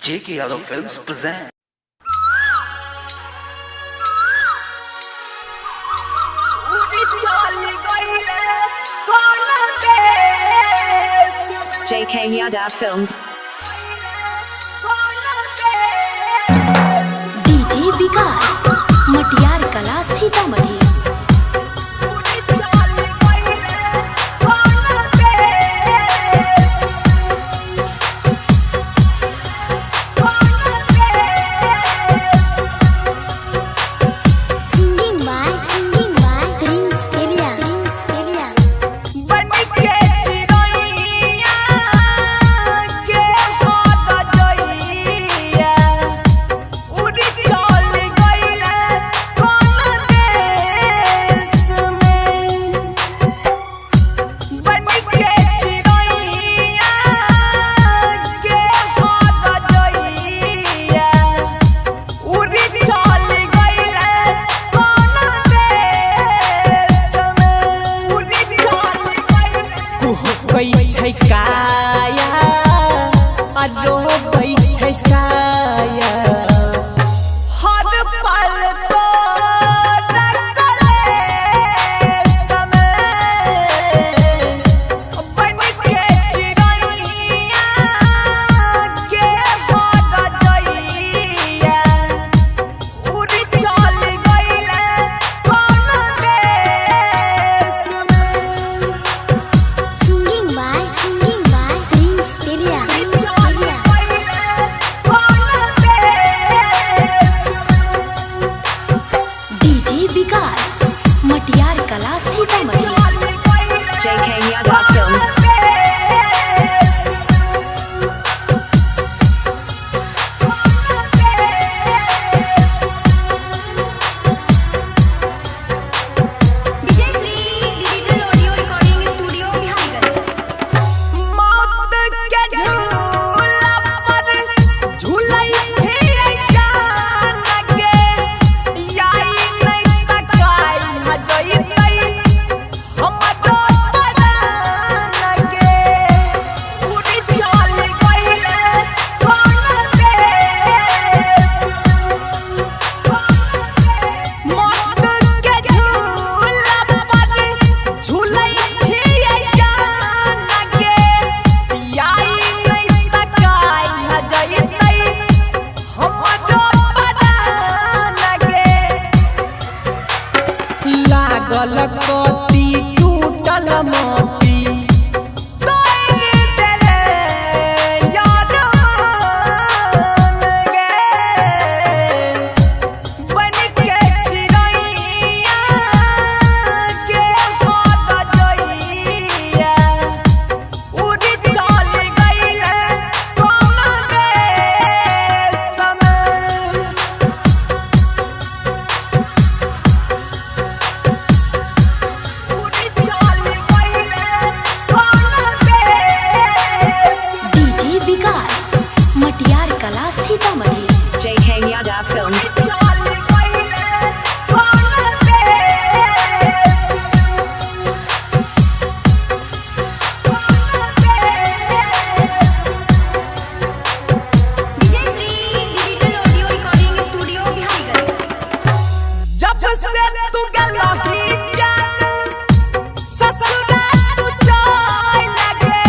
JK Yadav Films present. JK Yadav Films. DJ Vikas Matiyar Kala Sitamarhi. Singing by Prince Peria. Prince Peria. छै काया आ रोबै छै साया, हर पल तोरा करे समय बन के चिड़ैया के हो रजैया, उड़ चल गइले कोन देश में। Singing by Prince Peria. Prince Peria. DJ Vikas Matiyar Kala Sitamarhi. JK Yadav Films. Vijay Shri digital audio recording studio Bihariganj. मौत के झूला पर झूलै छियै जान गे, याई नै तकाई हजैतै हमरो परान गे, उड़ चल गइले कोन देश। मौत के झूला पर झूलै छियै जान गे, याई नै तकाई हजैतै हमरो परान गे। लागल कति टूटल मोती तोड़ देले यार मान गे, बन के चिड़ैया के हो रजैया, उड़ चल गइले कोन देश में। DJ Vikas Matiyar Kala Sitamarhi. JK Yadav Films. Vijay Shri digital audio recording studio Bihariganj. जब से तू गलही जान ससुरा तू चल गे,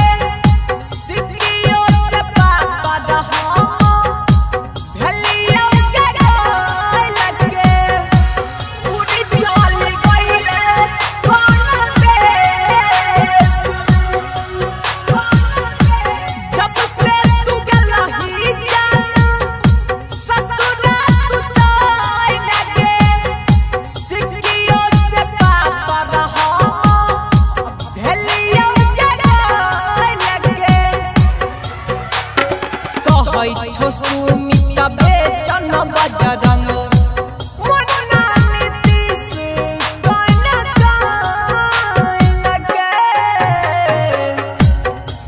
सिकियो से पापा हम भेलियो के गइल गे, उड़ चल गइले कोन देश। जब से तू गलही जान ससुरा तू चल गे, सिकियो से पापा हम भेलियो के गइल गे। कहै छौ सुमित बेचन बजरंग मुन्ना नीतीश कोन कान गे,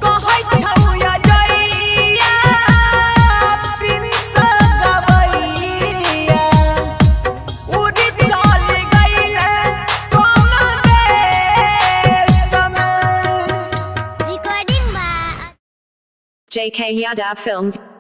कहै छौ अजैया प्रिंस गवैया, उड़ चल गइले कोन देश में। Recording by JK Yadav Films.